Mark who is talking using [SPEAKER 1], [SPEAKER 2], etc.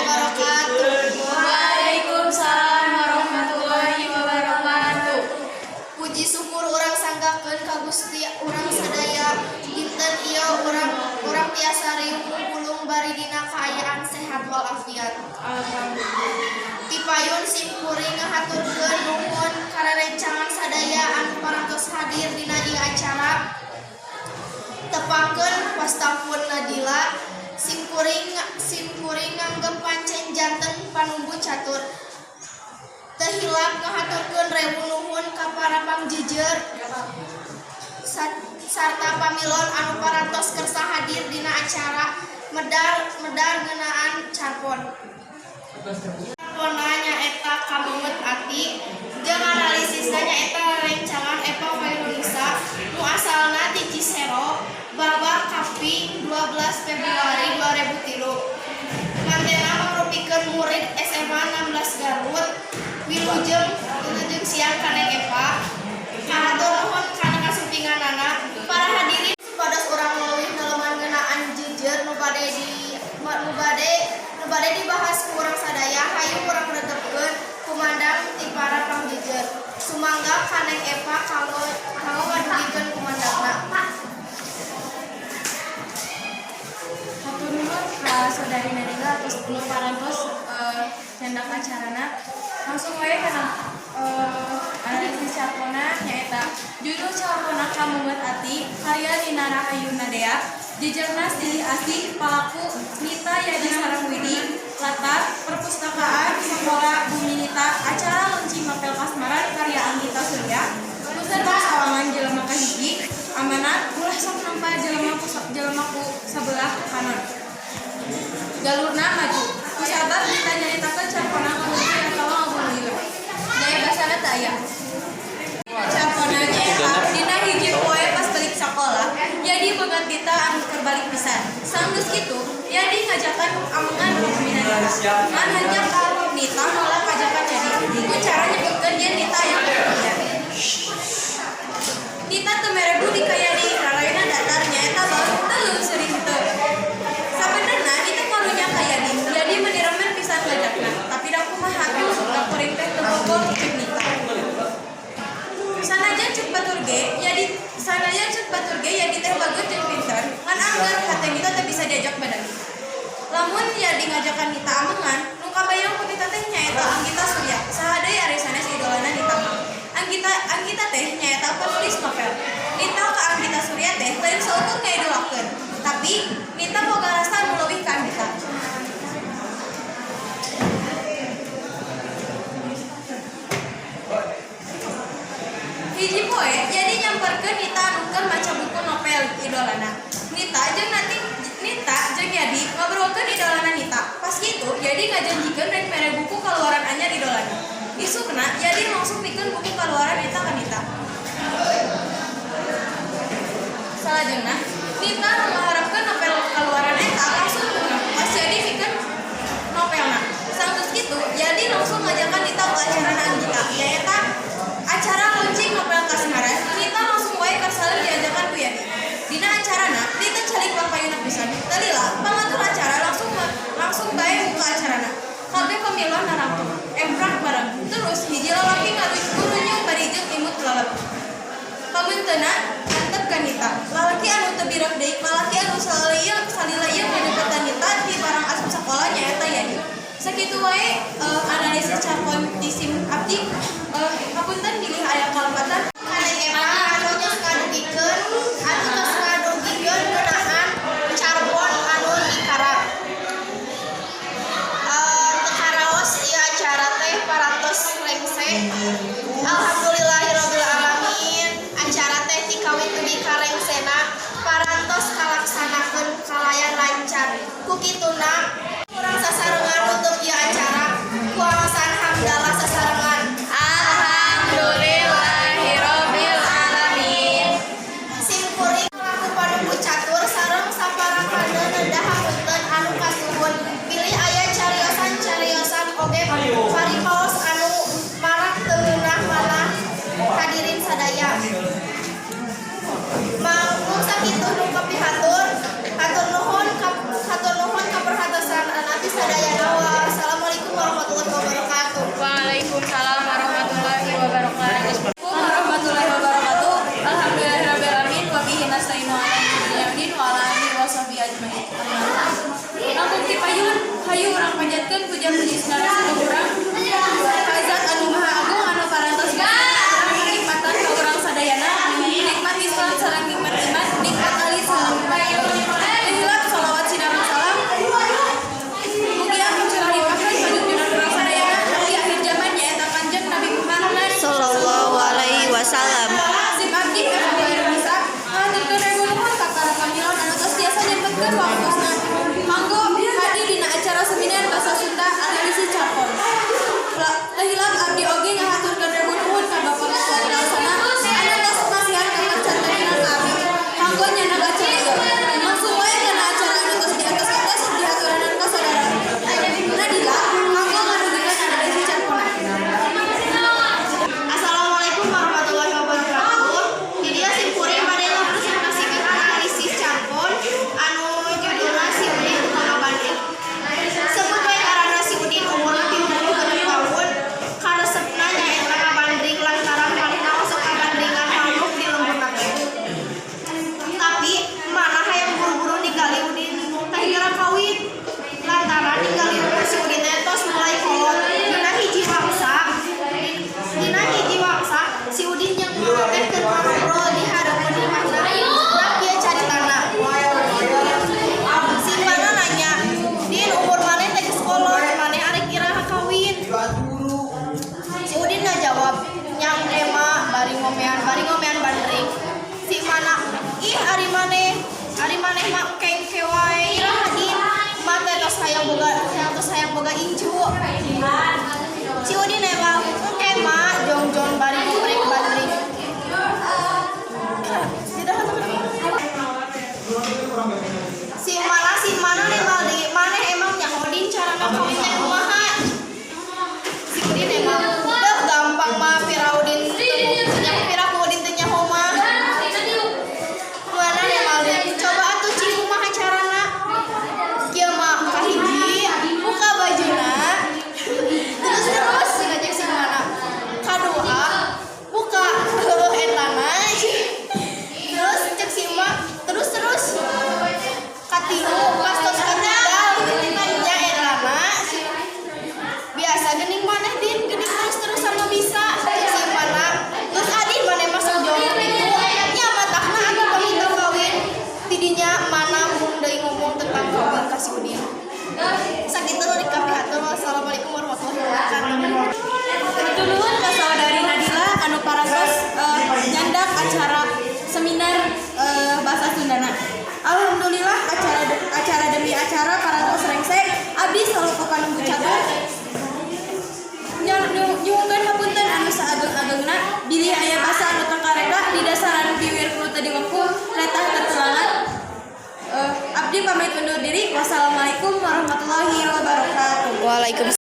[SPEAKER 1] Wabarakatuh.
[SPEAKER 2] Waalaikumsalam warahmatullahi wabarakatuh.
[SPEAKER 1] Puji syukur urang sanggakeun ka Gusti urang sadaya, dinten ieu urang urang tiasa riung gulung bari dina kaayaan sehat walafiat.
[SPEAKER 2] Alhamdulillah.
[SPEAKER 1] Tipayun simkuring ngahaturkeun nuhun ka rerencangan sadaya anu parantos hadir dina ieu acara. Tepangkeun, wasta pun Nadila, simkuring simkuring nganggep pancen janten panumbu catur. Teu hilap ngahaturkeun rewu nuhun ka para pangjejer sarta pamilon anu parantos kersa hadir dina acara medar medar ngeunaan carpon. Carponna nyaeta Kameungeut Ati, jeung analisisna nyaeta rerencangan Eva Chairunisa, nu asalna ti Cisero, babak kaping 12 Februari 2003. Mantena mangrupikeun murid SMA 16 Garut. Wilujeng wilujeng siang ka Neng Eva. Kahatur nuhun kana kasumpinganana. Para hadirin, supados urang leuwih neleman ngeunaan jejer nu bade dibahas ku urang sadaya, hayu urang redepkeun kumandang ti para pangjejer. Sumangga ka Neng Eva kanggo kanggo ngadugikeun kumandangna.
[SPEAKER 2] Hatur nuhun ka saudari Nadila atas nu parantos nyandak acarana. Langsung wae kana analisis carponna, nyaeta judul carponna Kameungeut Ati, karya Nina Rahayu Nadea, jejerna silih asih, palaku Nita, Yadi sareng Widi, latar perpustakaan sekolah Bumi Nita, acara launching novel Kasmaran karya Anggita Surya, pusat sawangan jelema kahiji, amanat ulah sok nampa jelema ku sabelah kanan. Galurna maju. Kusabab Nita nyaritakeun carponna ngaheuncui atawa ngaguluyur. Gaya basana teu aya. Carponna nyaeta dina hiji poe pas balik sakola, Yadi beungeut Nita anu keur balik pisan. Sanggeus kitu, Yadi ngajakan amengan ka bumina Nita. Ngan hanjakal Nita nolak ajakan Yadi. Ku cara nyebutkeun yen Nita aya kepentingan. Nita teu mere budi ka Yadi, rarayna datar, nyaeta baut teu seuri henteu. Sabenerna Nita karunya ka Yadi. Yadi meuni remen pisan ngajakna, tapi da kumaha atuh, da kuring teh teu bogoh, cek Nita. Sanajan cek batur ge Yadi teh bagus jeung pinter, ngan angger hate Nita teu bisa diajak badami. Lamun Yadi ngajakan Nita amengan, nu kabayang ku Nita teh nyaeta Anggita Surya. Saha deui ari sanes idolana Nita mah. Anggita Anggita teh nyaeta penulis novel. Nita ka Anggita Surya teh lain saukur ngaidolakeun, tapi Nita boga rasa anu leuwih ka Anggita. Hiji poe, Yadi nyamperkeun Nita anu keur maca buku novel idolana. Nita jeung Yadi ngobrolkeun idolana Nita. Pas kitu, Yadi ngajanjikeun rek mere buku kaluaran anyar idolana. Isukna, Yadi langsung mikeun buku kaluaran eta ka Nita. Salajengna, Nita nu ngaharepkeun novel kaluaran eta langsung bungah pas Yadi mikeun novelna. Sanggeus kitu, Yadi langsung ngajakan Nita ka acarana Anggita, nyaeta acara launching novel Kasmaran. Nita langsung wae karsaeun diajakan ku Yadi. Dina acarana, Nita calik pangpayuna pisan. Teu lila, pangatur acara langsung langsung bae muka acarana. Kabeh pamilon narangtung, emprak bareng. Terus hiji lalaki ngarunyung bari jeung imut lalep. Pameunteuna antep ka Nita. Lalaki anu teu birek deui, lalaki anu salila ieu ngadeukeutan Nita ti barang asup sakola, nyaeta Yadi. Sakitu wae analisis carpon ti sim abdi. Hapunten bilih aya kalepatan.
[SPEAKER 1] Ka Neng Eva anu tos ngadugikeun ngeunaan carpon anu dikarang. Teu karaos ieu acara teh parantos rengse. Alhamdulillahirabbil alamin. Acara teh ti kawit dugi ka rengsena parantos kalaksanakeun kalayan lancar. Ku kituna urang sasarengan nutup ieu acara ku alasan hamdalah sasarengan.
[SPEAKER 2] Alhamdulillahirabbil alamin.
[SPEAKER 1] Simkuring laku panumbu catur sareng saparakana nedah hapunten anu kasuhun bilih aya cariosan-cariosan oge paripaos anu marak teu ngeunah manah hadirin sadaya. Manggung sakitu nu kapihatur. Hatur nuhun kaperhatosanana. mah engke-engke wae. Iraha, Din? Emak teh tos hayang boga incu. Si Udin emang engke, Mak, jongjon bari ngoprek bandring. Tidak. Si mana nih mal di mana emang nyaho, Din, carana kawin teh kumaha? Si Udin emang udah gampang mah, pira Udin teu nyaho, pira ku Udin teu nyaho mah. Mana ya mal di, coba atuh cing kumaha carana. Kieu mah, kahiji buka bajuna terus terus ngajak si mana, kadua buka heueuh etana, terus cek si emak terus terus, katilu pas tos katiga nya etana. Biasa gening maneh, Din, gening terus terus sama bisa. Cek si mana, terus adi maneh masuk jawab itu nya matakna atuh pamita kawin tidinya mana mung deui ngomong tentang kawin ka si Udin. Sakitu nu dikapihatur. Wassalamualaikum warahmatullahi wabarakatuh.
[SPEAKER 3] Hatur nuhun ka saudari Nadila anu parantos nyandak acara seminar bahasa Sundana. Alhamdulillah, acara acara demi acara parantos rengse. Abdi selaku panunggu catur nyuhunkeun hapunten anu saageng-agengna bilih aya basa anu teu kareka di dasaran biwir nu teu diwengku letah tetelangan. Abdi pamit undur diri. Wassalamualaikum warahmatullahi wabarakatuh.
[SPEAKER 1] Waalaikumsalam.